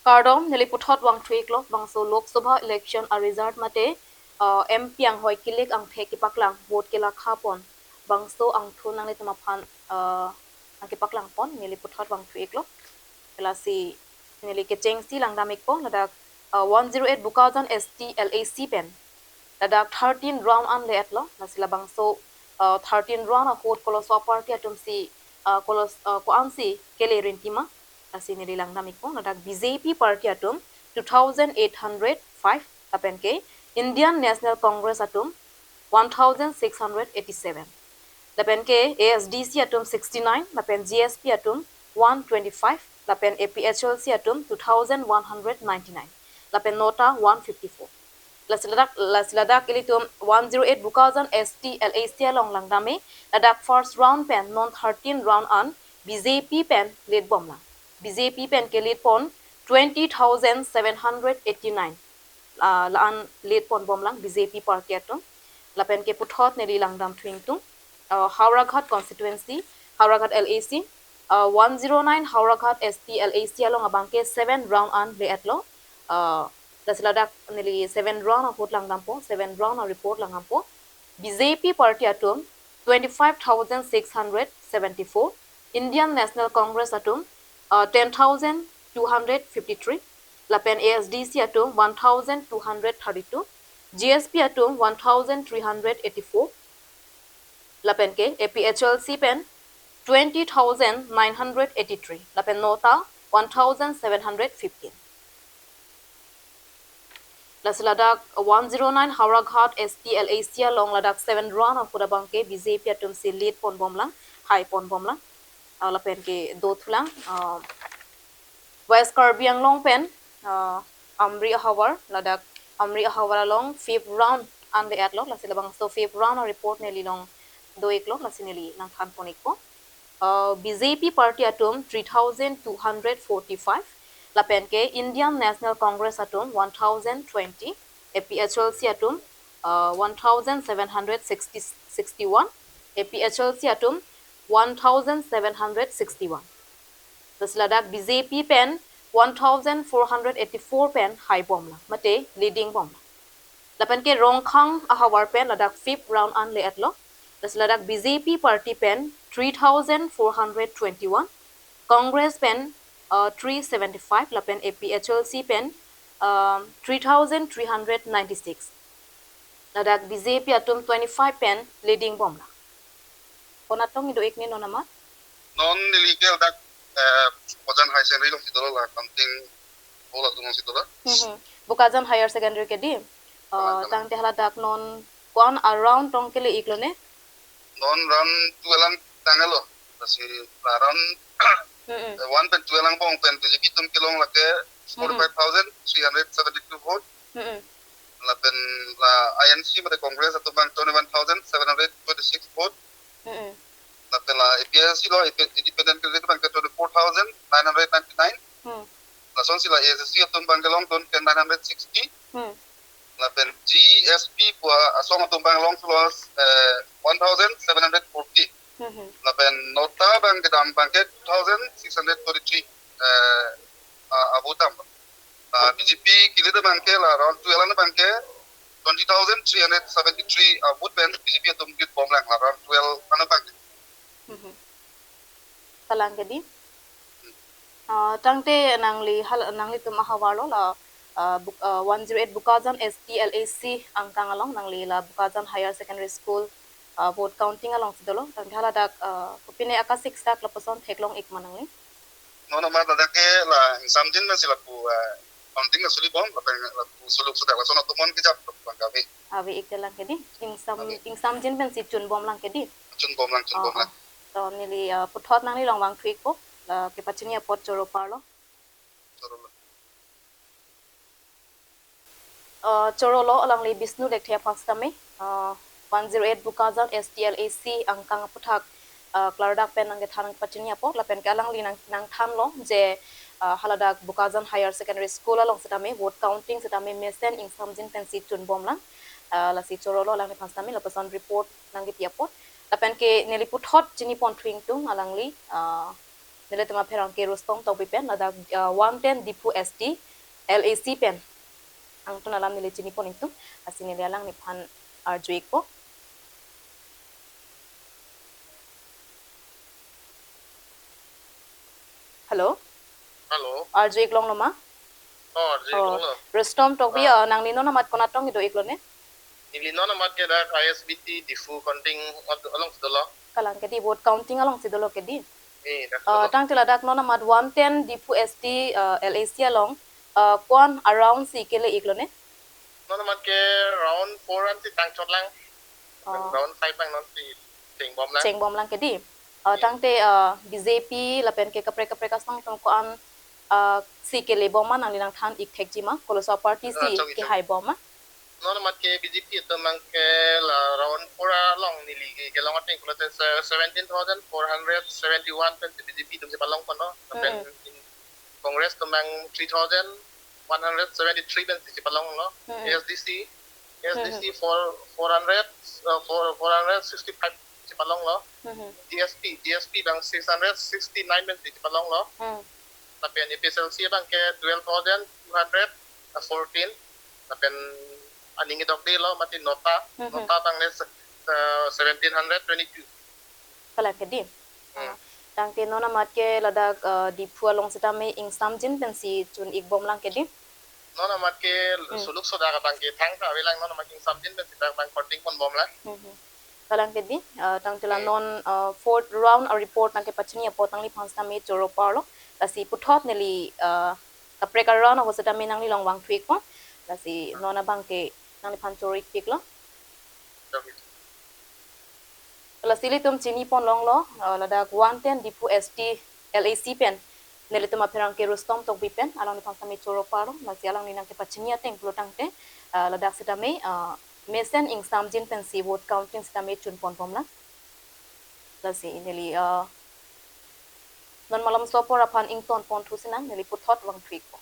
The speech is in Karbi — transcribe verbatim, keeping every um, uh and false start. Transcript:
Kardom, neli puthot vangthu-iklo, bangso Lok Sabha election a-result mate, uh, M P anghoi kilik angthek kepaklang, vote kelakha pon, bangso angthun nanglitum aphan, uh, nangkepaklang pon, neli puthot vangthu-iklo. Lasi neli kechengsi langdam-ikpo, ladak, uh, one zero eight Bokajan S T L A C pen, ladak thirteen round an le-etlo, lasi labangso, uh, thirteen round ahut koloso party atum si, uh, kolos, uh, ko-ansi kele rinti ma, lasi neli langdam-ikpo, ladak B J P party atum two thousand eight hundred five, lapen ke Indian National Congress atum one thousand six hundred eighty-seven, lapen ke A S D C atum sixty-nine, lapen G S P atum one twenty-five, lapen A P H L C atum two thousand one hundred ninety-nine, lapen NOTA one fifty-four. Lasi ladak, lasi ladak ilitum one zero eight Bokajan S T L A C along langdam-e, ladak first round pen non thirteen round an B J P pen lead bomlang. B J P pen ke-lead pon twenty thousand seven hundred eighty-nine. Ah, la-an lead pon bomlang B J P party atum. Lapen ke puthot neli langdam thu-ingtung. Ah, Howraghat constituency, Howraghat L A C, ah, one zero nine Howraghat S T L A C along abangke seven round an le-etlo. Ah, lasi ladak neli seven round ahut langdampo, seven round a-report langdampo. B J P party atum twenty-five thousand six hundred seventy-four, Indian National Congress atum, uh, ten thousand two hundred fifty-three, lapen A S D C atum one thousand two hundred thirty-two, G S P atum one thousand three hundred eighty-four, lapen ke A P H L C pen twenty thousand nine hundred eighty-three, lapen NOTA one thousand seven hundred fifteen. Lasi ladak one zero nine Howraghat S T L A C along ladak seven round ahut abangke B J P atum si lead pon bomlang, hai pon bomlang. Ah, lapen ke dothulang, ah, West Karbi Anglong pen, ah, Amri ahavar, ladak Amri ahavar along fifth round an le-etlo, lasi labangso fifth round a-report neli along do-iklo, lasi neli nangthan pon-ikpo. Uh, B J P party atum three thousand two hundred forty-five, lapen ke Indian National Congress atum one thousand twenty, A P H L C atum, uh, one thousand seven hundred sixty, sixty-one, A P H L C atum one thousand seven hundred sixty-one. Lasi ladak B J P pen one thousand four hundred eighty-four pen hai bomlang, mate leading bomlang. Lapen ke Rongkhang ahavar pen ladak fifth round an le-etlo. Lasi ladak B J P party pen three thousand four hundred twenty-one, Congress pen, uh, three seventy-five, lapen A P H L C pen, um, three thousand three hundred ninety-six. Ladak B J P atum twenty-five pen leading bomlang. Konat tong ido-ik ne non amat? Non neli ke ladak, eh, Bokajan Higher Secondary alongsi dolo, la counting hall atum alongsi dolo. Mhm. Bokajan Higher Secondary ke di? Eh, Kalang, kalang. Tangte haladak non ko-an a-round tong kele-iklo ne? Non round two alang tanglo. Lasi la round, mm-mm, eh, one pen two alang bom pen B J P atum kelong lake, mm-mm, forty-five thousand three hundred seventy-two vote. Mm-mm. Lapen la I N C mate Congress atum abang twenty-one thousand seven hundred twenty-six vote. Mm-mm. Lapen la A P H L C lo, independent candidate abang twenty-four thousand nine hundred ninety-nine. Hmm. Lasonsi la A S D C atum abang kelong twenty nine hundred sixty. Hmm. Lapen G S P pu asong atum abang longlo, eh, one thousand seven hundred forty. Hmm, hmm. Lapen NOTA abang kedam abangke two thousand six hundred thirty-three, eh, a, a-vote dam. La B J P kele-et abangke la round two alang abangke twenty thousand three hundred seventy-three a-vote pen B J P atum lead bomlang la round two alang abangke. Mhm. Kalang ke di? Hmm. Ah, tangte nangli hal, nanglitum ahavar lo la, ah, Buk-, ah, one zero eight Bokajan S T L A C angkang along nangli la Bokajan Higher Secondary School, ah, vote counting alongsi dolo. Tangte haladak, ah, kopine akasiksak lapuson theklong-ik ma nangli? Non amat ladak ke la ingsamjin pensi lapu, eh, counting asuli bom, lapen lapu suluk sudak lason atum non kejap lapu abang kave. Ave-ik lang ke di? Ingsam, ave. Ingsamjin pensi chun bomlang ke di? Chun bomlang, chun, oh, bomlang. Oh. To neli, eh, puthot nangli along vangthu-ikpo, la kepachini apot choro parlo. Choro lo. Uh, choro lo alangli Bishnu Lekthe aphan sitame, uh, one zero eight Bokajan S T L A C angkang aphuthak, uh, klardak pen nangkethan nangpachini apot, lapen ke alangli nang, nangthanlo je, uh, haladak Bokajan Higher Secondary School along sitame vote counting sitame mesen ingsamjin pensi chun bomlang, uh, lasi choro lo alangliphan sitame lapuson report nangkepi apot, lapen ke neli puthot chini ponthu-ingtung alangli, uh, nelitum apherangke Rustom Tokbi pen ladak, uh, one ten Diphu S T L A C pen angton alam neli chinipon ingtung, lasi neli alangliphan arju-ikpo. Hello. Hello. Arju-ik longlo ma? Oh, arju-ik Oh, longlo. Rustom Tokbi, Ah. uh, nangli non amat konat tong kedo-iklo ne? Neli non amat ke dak I S B T Diphu counting alongsi dolo. Kalang ke di, vote counting alongsi dolo ke di? Eh, dak Uh, dolo. Tangte ladak non amat one ten Diphu S T, uh, L A C along, uh, ko-an around si kele-iklo ne? Non amat ke round four an si tangchotlang. Oh. Round five lang non si chengbomlang. Chengbomlang ke di. Uh, Eh. Tangte, uh, B J P lapen ke kaprek kaprek asong atum ko-an, uh, si kelebom ma nangli nangthan-ik thekji ma? Koloso party Ah, si chokji, chokji. Kehaibom ma? Non amat ke B J P atum abang ke la round four along neli ke kelong ateng pulote se-, seventeen thousand four hundred seventy-one pen si B J P atum si palongponlo. Lapen Mm-mm. in Congress atum abang three thousand one hundred seventy-three pen si chepalonglo. Mm-mm. A S D C, A S D C Mm-hmm. four, four hundred, uh, four, four hundred sixty-five chepalonglo. Mm-hmm. G S P, G S P abang six hundred sixty-nine pen si chepalonglo. Mm. Lapen A P H L C abang ke twelve thousand two hundred fourteen. Lapen aning dokdelo mati NOTA. Mm-hmm. NOTA abang le se-, uh, seventeen hundred twenty-two. Kalang ke di. Hmm. Ah, tangte non amat ke ladak, eh, Diphu along sitame ingsamjin pensi chun-ikbomlang ke di. Non amat ke Hmm. suluk sodak abang ke thangta avelang, non amat ingsamjin pensi dak abang counting ponbomlang. Hmm. Kalang ke di, eh, tangte la Hmm. non, eh, fourth round a-report nangkepachini apot nangliphan sitame choro parlo. Lasi puthot neli, eh, kaprek a-round ahut sitame nanglilong vangthu-ikpo. Lasi Hmm. non abang ke nangliphan choro-ikpiklo. Okay. Lasi ilitum chinipon longlo, eh, ladak one ten Diphu S T L A C pen nelitum apherangke Rustom Tokbi pen alangliphan sitame choro parlo, lasi alangli nangkepachini ateng pulo tangte, eh, ladak sitame, eh, mesen ingsamjin pensi vote counting sitame chunponbomlang. Lasi neli, eh, non malomso apor aphan ingtonponthu sinang, neli puthot vangthu-ikpo.